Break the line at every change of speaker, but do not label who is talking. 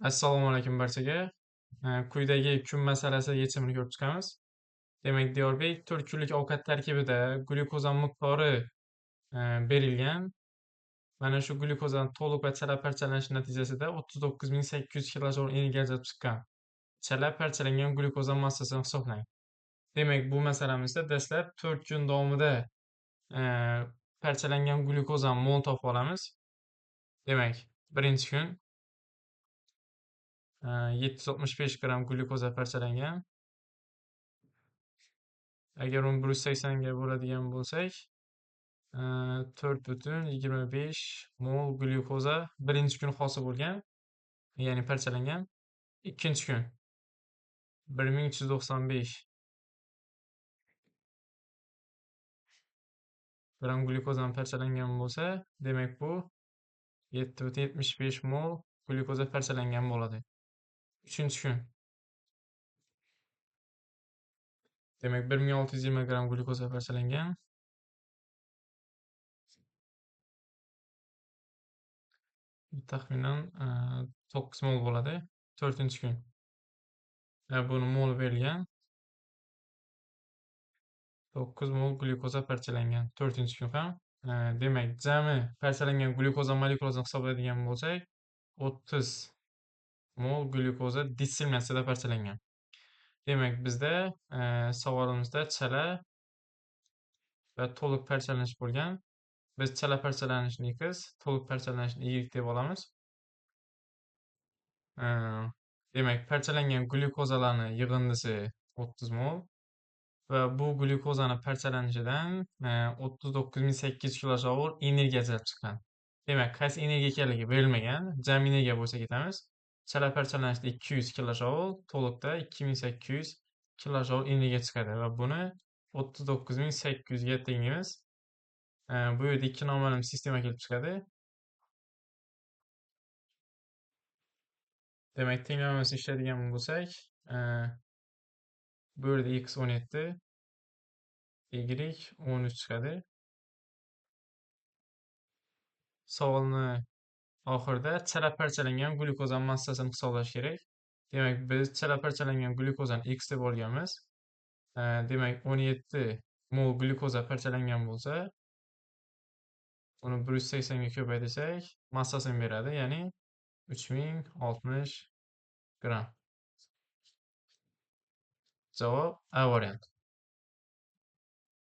Assalomu alaykum barchaga. Quyidagi kun masalasi yechimini ko'rib chiqamiz. Demak, Diyorbek 4 kunlik ovqat tarkibida glyukoza miqdori berilgan. Mana shu glyukozani to'liq va chala parchalanishi natijasida 39 800 kilojoul energiya ajralib chiqqan. Chala parchalangan glyukoza massasini hisoblang. Demak, bu masalamizda dastlab 4 kun davomida parchalangan glyukozani mol topib olamiz. Demak, birinchi kun 765 gram glyukoza parchalangan. Agar uni 180 ga bo'ladigan bo'lsak, 4,25 mol glyukoza birinchi kun hosil bo'lgan, ya'ni parchalangan. Ikkinchi kun 1395 gram glyukozani parchalangan bo'lsa, demak bu 7,75 mol glyukoza parchalangan bo'ladi. Uchinchi kun. Demak, 1620 gram glyukoza parchalangan. Bu taxminan 9 mol bo'ladi. To'rtinchi kun. Buni mol berilgan. 9 mol glyukoza parchalangan. To'rtinchi kun ham. Demak, jami parchalangan glyukoza molekulasini hisoblaydigan bo'lsak, 30 mol glyukoza disseminatsiyada parchalangan. Demak, bizda savolimizda chala va to'liq parchalanish bo'lgan. Biz chala parchalanishni x, to'liq parchalanishni y deb olamiz. Demak, parchalangan glyukozalarning yig'indisi 30 mol va bu glyukozani parchalanishidan 39 800 kilojoul energiya ajralib chiqqan. Demak, qaysi energiya ekanligi berilmagan. Jami energiya bo'lsa ketamiz. Chala parchalanishda 200 kilojoul, to'liqda 2800 kilojoul energiya chiqadi va buni 39 800 ga tengimiz. Bu yerda ikki noma'lum sistema kelib chiqadi. Demak, tenglamamizni ishlaydigan bo'lsak, bu yerda x 17, y 13 chiqadi. Savolni oxirida chala parchalangan glyukoza massasini hisoblash kerak. Demak, biz chala parchalangan glyukozani x deb olganmiz. Demak, 17 mol glyukoza parchalangan bo'lsa, uni 180 ga ko'paytirsak, massasini beradi, ya'ni 3060 gram. Javob A varianti.